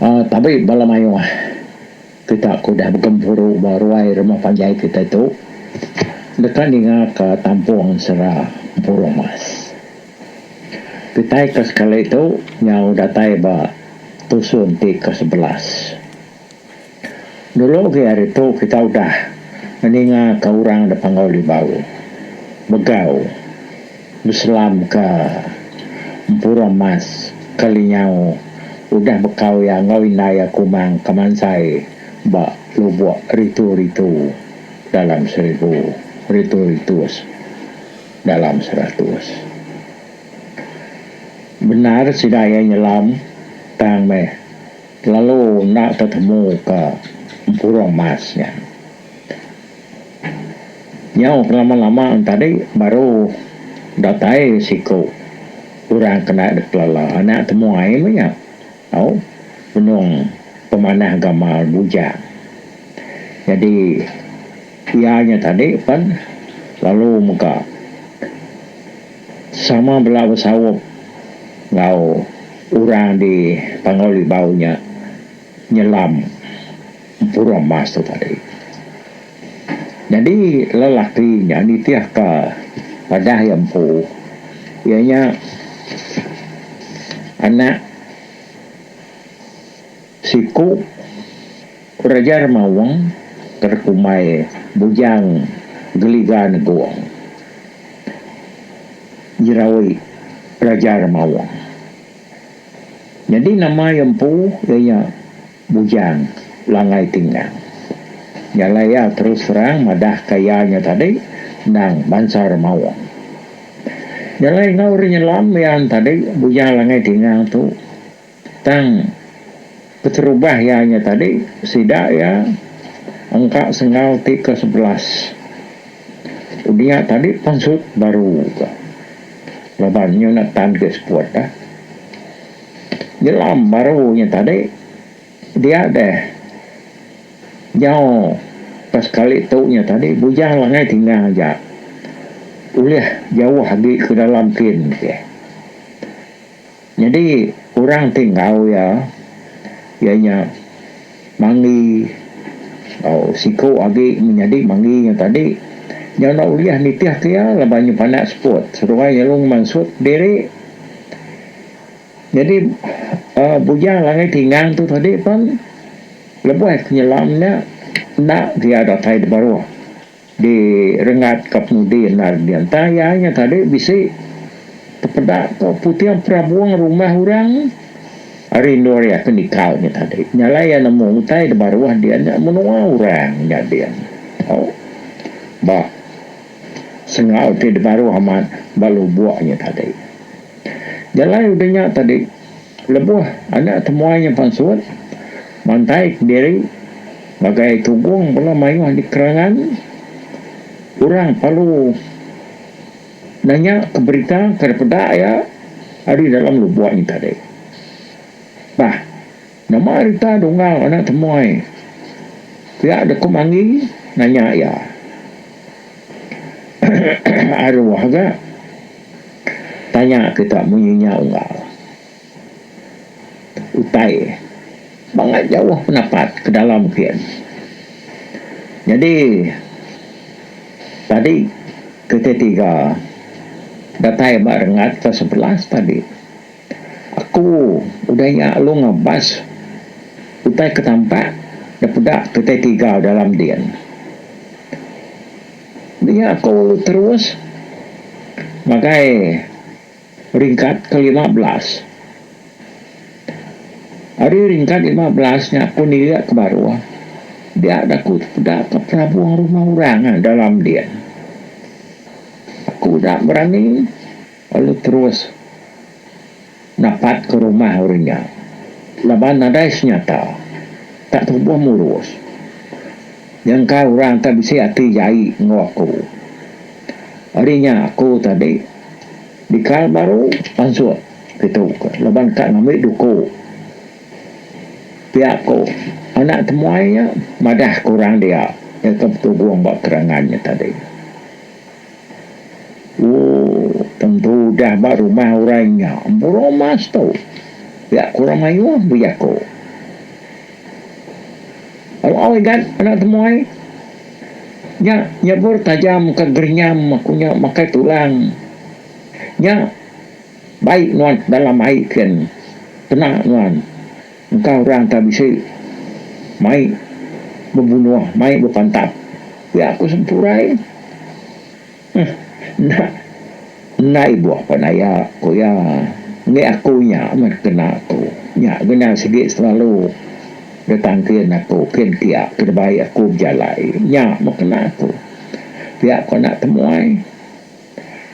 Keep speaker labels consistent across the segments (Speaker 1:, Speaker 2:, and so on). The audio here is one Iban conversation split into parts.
Speaker 1: Aaa tabi bala mayuh kita ke udah begempuru ba ruai rumah panjai kitai tu deka ninga ka tampung sera Empurung Mas. Kitai ke sekali tu nyau datai ba tusun ti ke 11. Dulu agi hari tu kita udah ngeninga ka orang da Panggau Libau begau beselam ka Empurung Mas ke lenyau udah bekau iya enggau indai iya Kumang ke mansai ba lubok ritu-ritu dalam seribu ritu-ritus dalam 100. Bendar sida iya nyelam tang meh Lalu enda tetemu ka Empurung Mas nya. Nyau kelama-lama tadi baru datai siku orang ke enda dikelala anak temuai meh nya tau benung pemanah gamal bujang. Nyadi iya nya tadi pen lalu mega Sama bela besaup enggau orang di Panggau Libau nya nyelam Empurung Mas tu tadi. Nyadi lelaki nya nitihka padah iya empu iya nya anak siku Raja Remaung ke dikumbai Bujang Geliga Negong. Jerawi Raja Remaung. Nyadi nama iya empu iya nya Bujang Langai Tinggang. Nya alai iya terus terang madahka iya nya tadi endang bansa Remaung. Nya alai enggau ri nyelam iya tadi Bujang Langai Tinggang tu Tang keterubah iya nya tadi sida iya engka senggau ti ke 11. Udah nya tadi pansut baru ka laban nyu enda tan ke seput dah. Nyelam baru nya tadi dia deh nyau ka sekali tu nya tadi bujang langai tinggang aja ulih jauh agi ke dalam kin ke. Nyadi orang ti enggau iya, iya nya Manggi enggau siku agi menyadi Manggi nya tadi nyau enda ulih nitihka iya laban nya pandak seput seduai iya lalu ngemansut diri. Nyadi uhh Bujang Langai Tinggang tu tadi pen lebuh iya ke nyelam nya enda iya datai di baruh. Di renggat ka penudi endar dianta iya nya tadi bisi tepeda ka puting perabung rumah orang ari endur iya ke nikal nya tadi. Nya alai iya nemu utai da baruh dia nya menua orang nya din. Tau ba sengau ti da baruh amat ba lubok nya tadi. Nya alai udah nya tadi lebuh anak temuai nya pansut mantai kediri ngagai tugung bala mayuh di kerangan orang perlu nanya ke berita ke dipeda iya ari dalam lubok nya tadi. Bah nama rita dungau anak temuai pia deka manggi nanya iya. Aruh ga. Tanya kita munyi nya unggal. Utai bangat jauh penapat ke dalam kin. Nyadi tadi kitai tiga datai ba renggat ke 11 tadi. Aku udah nya lalu ngabas utai ke tampak da peda kitai tiga dalam din. Nya aku lalu terus ngagai ringkat ke 15. Ari ringkat 15 nya aku nilik ke baruh dia da aku tepeda ka perabung rumah orang dalam din. Aku enda berani lalu terus napat ke rumah orang nya laban nadai senyata tak tubuh murus. Nyangka orang tak bisi ati jai enggau aku. Ari nya aku tadi dikal baru pansut kitu ke laban ka ngambi duku. Pia ku anak temuai nya madah ke orang dia ke betugung ba kerangan nya tadi. Ooh tentu udah ba rumah orang nya empu rumah tu. Pia ku orang mayuh bejaku. Au au igat anak temuai. Nya nyebur tajam ke gerenyam aku nya makai tulang. Nya bai nuan dalam ai kin kena nuan engka orang ka bisi mai bebunuh mai bepantap pia ku Sempurai. Huh enda enda ibuh pan aya ku iya enggi aku nya meh kena aku nya gena sigi selalu ditangkin aku kin kia ke dibai aku bejalai nya meh kena aku pia ku anak temuai.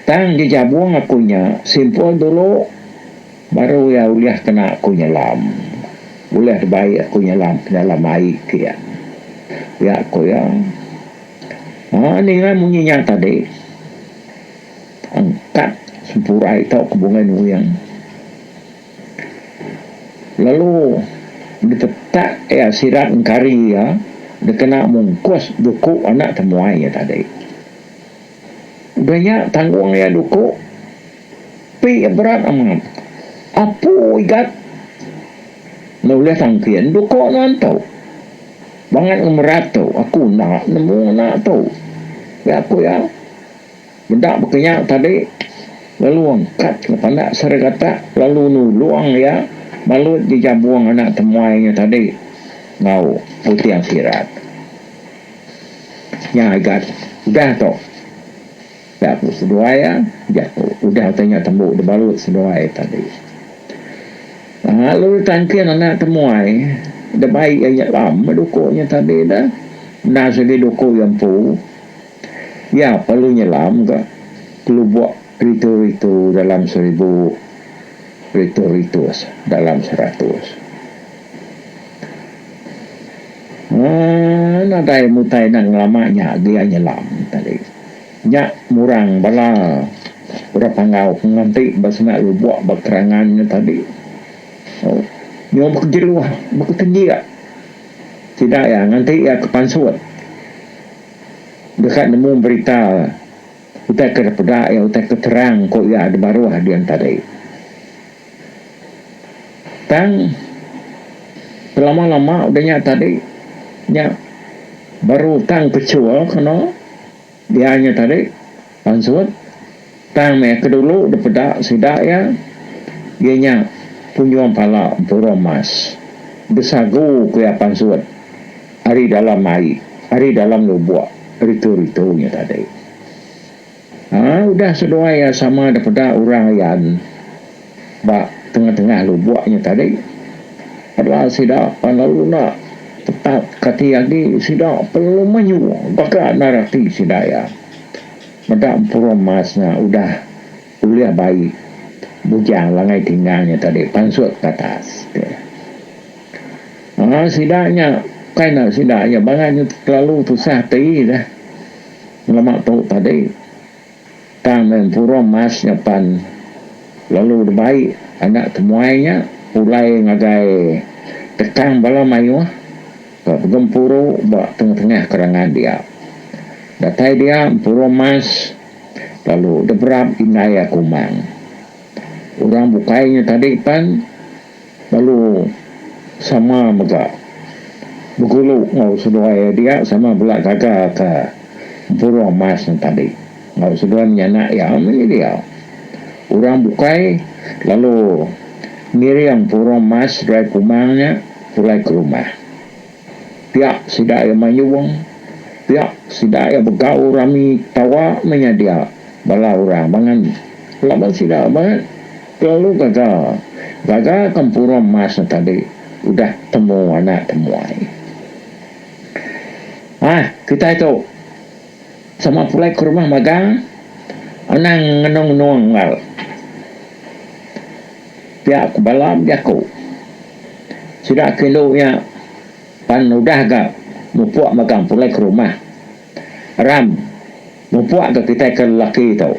Speaker 1: Tang jejabung aku nya simpul dulu baru iya ulih kena aku nyelam ulih dibai aku nyelam ke dalam ai kin pia ku iya. Haa ninga munyi nya tadi angkat sempurai tauka bungai nuing lalu ditetak iya sirat engkari iya dikena mungkus duku anak temuai iya tadi. Udah nya tanggung iya duku pi iya berat amat. Apu igat enda ulih tangkin duku nuan tu. Bangat ngemerat tu aku enda nemu ngena tu. Pia ku iya. Meda baka nya tadi lalu angkat ngepandak seregatak lalu nulung iya malut jejabung anak temuai nya tadi enggau puting sirat. Nya igat udah tu. Pia ku seduai iya jaku udah utai nya tembu dibalut seduai tadi. Lalu tangkin anak temuai da bai iya nyelam meh duku nya tadi dah. Enda sigi duku iya empu. Iya perlu nyelam ga kelubok ritu-ritu dalam seribu ritu-ritus dalam seratus. Aaa nadai mutai enda ngelama nya agi iya nyelam tadi. Nya murang bala orang panggau ke nganti ba sema lubok ba kerangan nya tadi. Nyau bekejeluh beketenjik sida iya nganti iya ke pansut deka nemu berita utai ke dipeda iya utai ke terang ku iya di baruh dian tadi. Tang selama-lama udah nya tadi nya baru tang kechua kena. Dia nya tadi pansut tang meh ke dulu dipeda sida iya, iya nya punjung pala empurung mas besagu ku iya pansut ari dalam ai ari dalam lubok ritu-ritu nya tadi. Haa udah seduai iya sama dipeda orang ayan ba tengah-tengah lubok nya tadi bala sida pan lalu enda tetap kati agi sida perlu mayuh baka endar ati sida iya meda empurung mas nya udah ulih bai bujang langai tinggang nya tadi pansut ke atas. Haa sida nya kai enda sida nya bangat nya kelalu tusah ati deh ngelama tu tadi. Tang meh empurung mas nya pan lalu dibai anak temuai nya pulai ngagai tekang bala mayuh ke begempuru ba tengah-tengah kerangan dia. Datai dia empurung mas lalu deberap indai aku mang. Orang bukai nya tadi pan lalu sama mega begulu enggau seduai dia sama bela gaga ke empurung mas nya tadi enggau seduai menyanak iya mih dia. Orang bukai lalu ngiring empurung mas seduai kumang nya pulai ke rumah. Pia sida iya mayung, pia sida iya begau rami tawa meh nya dia bala orang bangan laban sida bangat kelalu gaga. Gaga ke empurung mas ne tadi udah temu anak temuai. Aah kitai tu sama pulai ke rumah magang anang ngenung-ngenung enggau. Pia ku bala bejaku. Sida ke indu nya pan udah ga mupuk megang pulai ke rumah. Ram, mupuk ga kitai ke lelaki tu.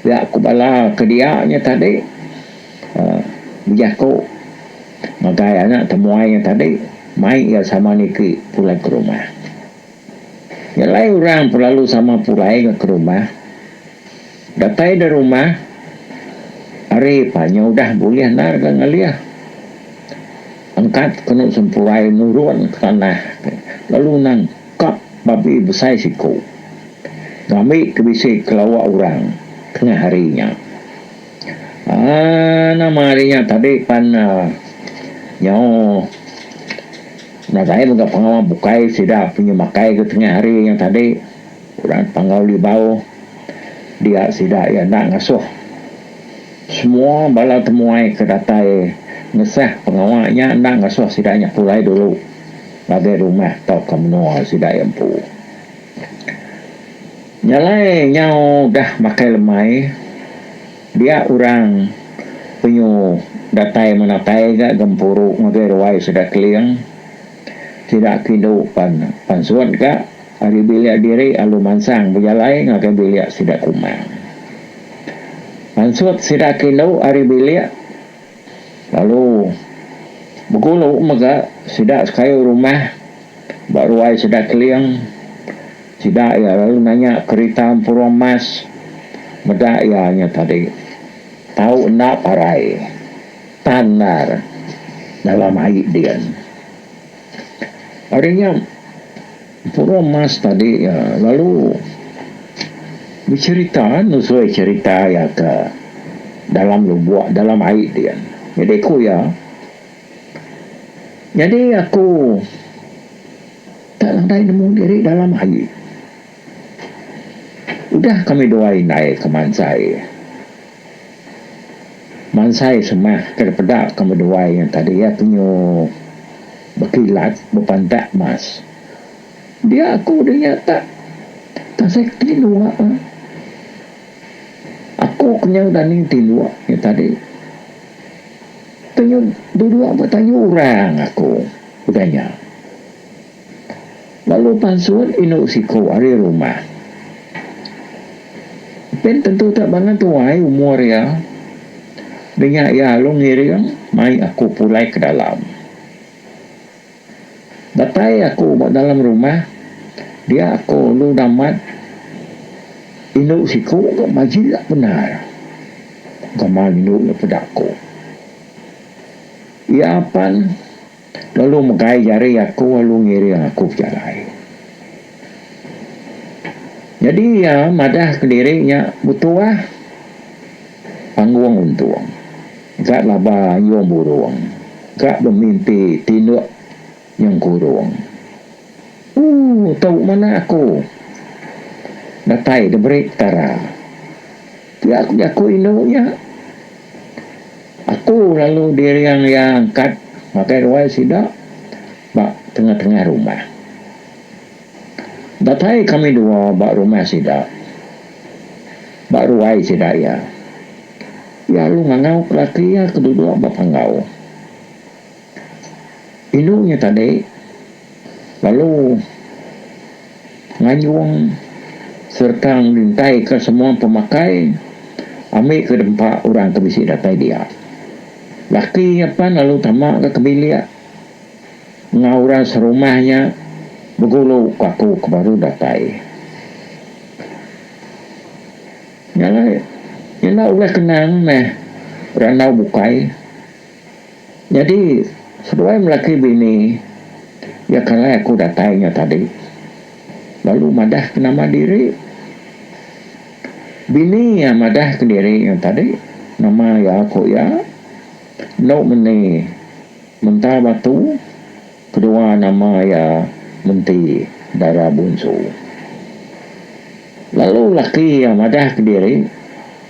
Speaker 1: Pia ku bala ke dia nya tadi uhh bejaku ngagai anak temuai nya tadi mai iya sama niki pulai ke rumah. Nyelai orang pelalu sama pulai ga ke rumah. Datai da rumah, ari pa nya udah bulih endar ga ngalih. Angkat kenu Sempurai nurun ke tanah lalu nangkap babi besai siku. Ngambi ke bisi kelawa orang tengah hari nya. Aaa nama hari nya tadi pan nyau nadai mega pengawa bukai sida penyemakai ke tengah hari nya tadi. Orang Panggau Libau dia sida iya enda ngasuh semua bala temuai ke datai ngesah pengawa nya enda ngasuh sida nya pulai dulu ngagai rumah tauka menua sida iya empu. Nya alai nyau udah makai lemai dia orang penyu datai menatai ga gempuru ngagai ruai sida Keling. Sida ke indu pan pansut ga ari bilik diri alu mansang bejalai ngagai bilik sida Kumang. Pansut sida ke indu ari bilik lalu begulu mega sida sekayu rumah ba ruai sida Keling. Sida iya lalu nanya kerita empurung mas meda iya nya tadi tau enda parai tan endar dalam ai din. Ari nya Empurung Mas tadi iya lalu becherita nusui cherita iya ke dalam lubok dalam ai din. Nyadi ku iya, nyadi aku tak nadai nemu diri dalam ai. Udah kami duai indai ke mansai. Mansai semah ke dipeda ke meduai nya tadi iya penyu bekilat bepantak mas. Dia aku udah nya tak tasai ke tinduk. Aku ke nyau dani tinduk nya tadi. Penyu duduk ba tanyu orang aku udah nya. Lalu pansut indu siku ari rumah. Pen tentu tak bangat tuai umur iya. Dinga iya lalu ngiring mai aku pulai ke dalam. Datai aku ba dalam rumah, dia aku lalu damat indu siku ga majik bendar gamal indu nya peda aku. Iya pan. Lalu megai jari aku lalu ngiring aku bejalai. Nyadi iya madah kediri nya betuah panggung untung ga laba anjung burung ga bemimpi tinduk nyengkurung. Ooh tu manah aku datai diberi Petara. Pia ku jaku indu nya. Aku lalu diring iya angkat ngagai ruai sida ba tengah-tengah rumah. Datai kami dua ba rumah sida, ba ruai sida iya. Iya lalu ngangau ke laki iya ke duduk ba panggau. Indu nya tadi lalu Ngayung sereta ngelintaika semua pemakai ambi ke dempa orang ke bisi datai dia. Laki iya pan lalu tama ga ke bilik enggau orang serumah nya begulu ke aku ke baru datai. Nya alai enda ulih kenang meh randau bukai. Nyadi seduai melaki bini iya ke alai aku datai nya tadi lalu madah ke nama diri. Bini iya madah ke diri nya tadi nama iya ku iya endo meni menta batu kedua nama iya menti dara bunsu. Lalu laki iya madah ke diri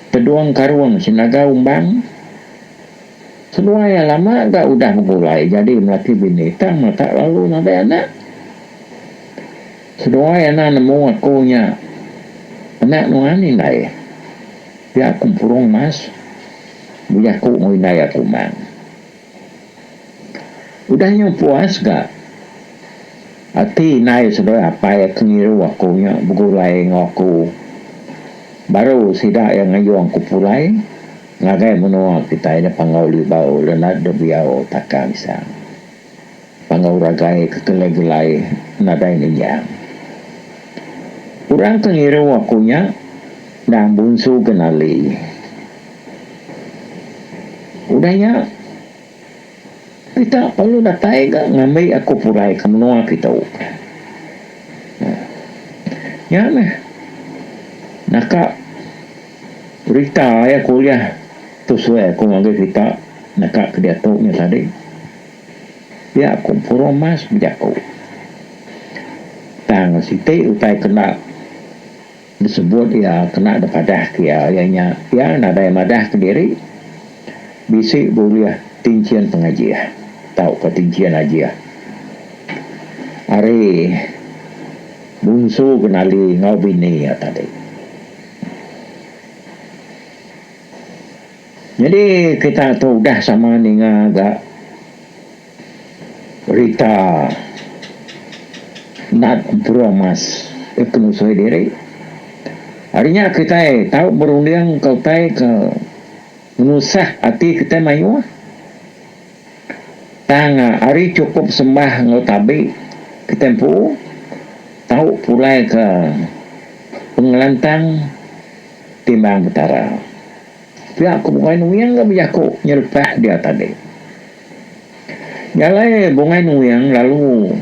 Speaker 1: tedung karung senaga umbang. Seduai iya lama ga udah begulai jadi melaki bini tang mata lalu nadai anak. Seduai anak nemu aku nya anak nuan indai. Pia aku empurung mas bejaku enggau indai aku mang. Udah nya puas ga ati indai seduai apai ke ngiru aku nya begulai enggau aku baru sida iya ngayung aku pulai. Ngagai menua kitai nya Panggau Libau Lenat Debiau Takang Isang. Panggau Ragai ke Kelai-gelai nadai ninjang. Orang ke ngiru aku nya endang Bunsu Genali. Udah nya. Kita perlu datai ga ngambi aku pulai ke menua kitu. Nya meh naka berita iya ke ulih tusui aku ngagai kita naka ke diatu nya tadi. Pia ku Empurung Mas bejaku. Tang siti utai ke enda disebut iya kena dipadah ke iya, iya nya iya nadai madah kediri bisi bulih tinchin pengajih tauka tinchin ajih ari Bunsu Genali enggau bini iya tadi. Nyadi kita tu udah sama ninga ga rita nat Empurung Mas ke nusui diri. Ari nya kitai tau berunding ke utai ke ngenusah ati kitai mayuh. Tang ari chukup sembah enggau tabi kitai empu tau pulai ke pengelantang timbang Petara. Pia ku Bungai Nuing ga bejaku nyerepak dia tadi. Nya alai Bungai Nuing lalu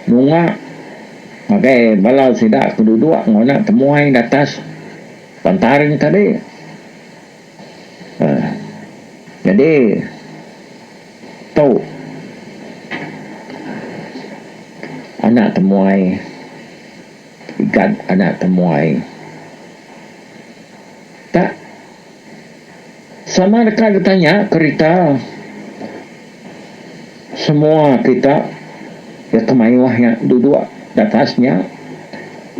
Speaker 1: nunga ngagai bala sida ke duduk enggau anak temuai di atas pantar nya tadi. uhh Nyadi tu anak temuai igat anak temuai. Tak sama deka ditanya kerita semua kita iya ke mayuh nya duduk datas nya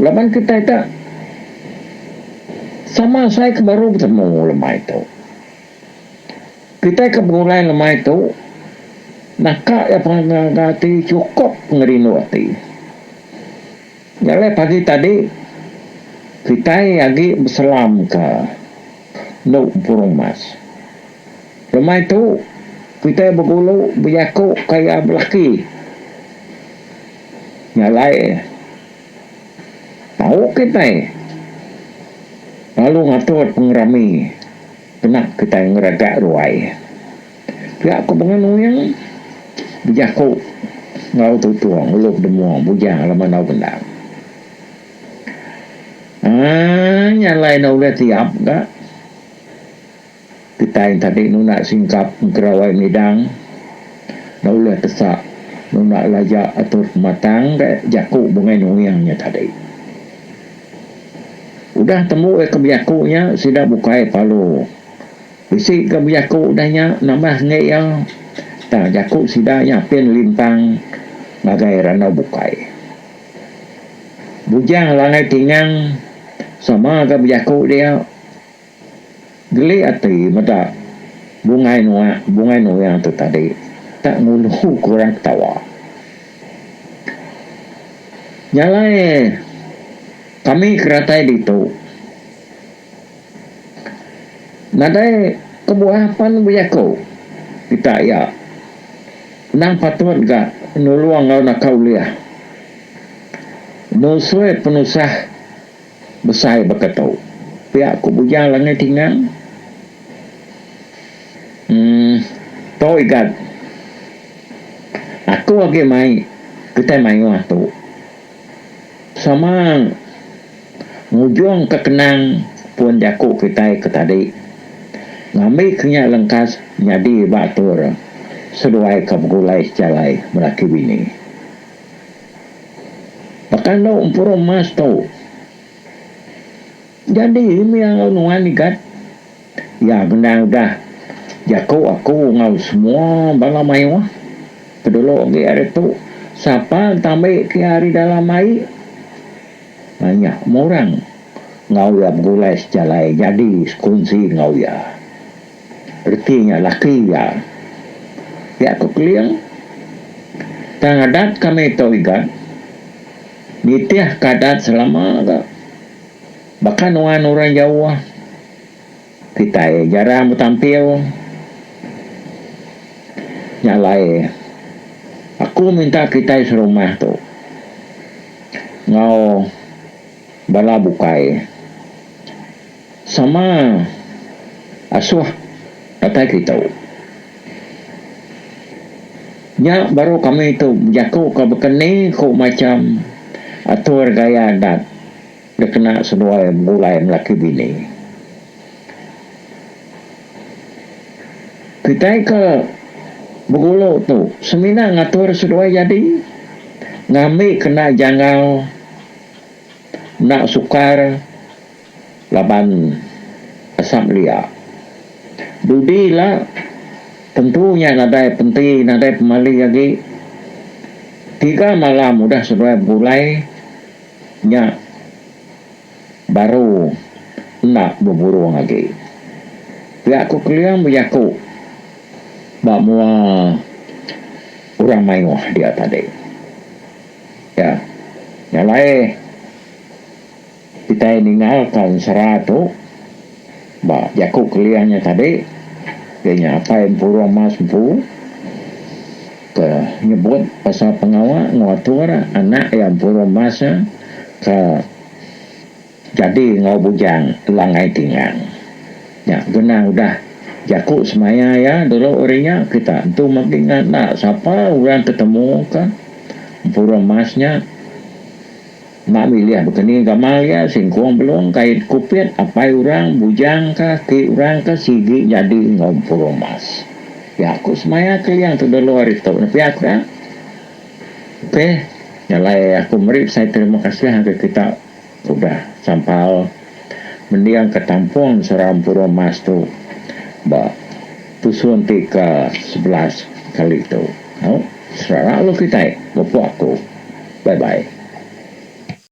Speaker 1: laban kitai tak sama asai ke baru betemu lemai tu. Kitai ke begulai lemai tu naka iya pengaga ati chukup pengerindu ati. Nya alai pagi tadi kitai agi beselamka endu Empurung Mas. Lemai tu kitai begulu bejaku ka iya belaki. Nya alai tau kitai lalu ngatur pengerami kena kitai ngeredak ruai. Pia ku Bunga Nuing bejaku enggau Tutung ulu Bedemung Bujang Lama Enggau Gendang. Aaa nya alai enda ulih tiap ga kitai tadi nunda singkap engkerawai midang enda ulih tesak nunda laja atur pematang ga jaku Bungai Nuing nya tadi. Udah tembu iya ke bejaku nya sida bukai palu. Bisi ke bejaku udah nya nambah enggi iya, tang jaku sida nya apin limpang ngagai randau bukai. Bujang Langai Tingang sama ga bejaku dia, geli ati meda Bungai Nuak, Bungai Nuing tu tadi tak ngulu ke orang ketawa. Nya alai kami ke ratai ditu. Nadai kebuah pan bejaku kita iya endang patut ga nulung enggau naka ulih nusui penusah besai baka tu, pia ku Bujang Langai Tingang. Emm tu igat aku agi mai kitai mayuh tu sama. Ngujungka kenang pun jaku kitai ke tadi ngambika nya lengkas nyadi ba atur seduai ke begulai sejalai melaki bini. Baka endo empuru emas tu jadi mih enggau nuan igat iya gendang udah jaku aku enggau semua bala mayuh ke dulu agi ari tu sapa tambi ke ari dalam ai. Nya murang enggau iya begulai sejalai jadi sekunsi enggau iya. Reti nya laki iya. Pia ku Keling. Tang adat kami tu iga nitih ka adat selama ga. Baka nuan orang jauh kitai jarang betampil. Nya alai aku minta kitai serumah tu. Enggau bala bukai sama asuh datai kitu. Nya baru kami tu bejaku ka bekeni ku macham atur gaya adat dikena seduai begulai melaki bini. Kitai ke begulu tu semina ngatur seduai jadi ngambi kena jangau enda sukar laban asap lia. Dudi ila tentu nya nadai penti nadai pemali agi. Tiga malam udah seduai begulai nya. Baru enda beburung agi. Pia ku Keling bejaku ba mua orang mayuh dia tadi. Ya, nya alai kitai ninggalka ensera tu ba jaku Keling nya tadi iya nya apai empurung mas empu ke nyebut pasal pengawa enggau atur anak iya empurung mas nya ke Jadi enggau bujang Langai Tingang. Nya gena udah jaku semaya iya dulu ari nya kita entu magi enda sapa orang tetemu ka empurung mas nya enda milih bekeni gamal iya singkung belung kait kupit apai orang bujang ka aki orang ka sigi jadi enggau empurung mas. Pia ku semaya keling tu dulu ari tu ne pia ku iya. Ok nya alai aku meri besai terima kasih ngagai kita udah sampal mending ke tampung sera empurung mas tu ba tusun ti ke 11 kali tu. Au serara lalu kitai mupuk aku. Bye bye.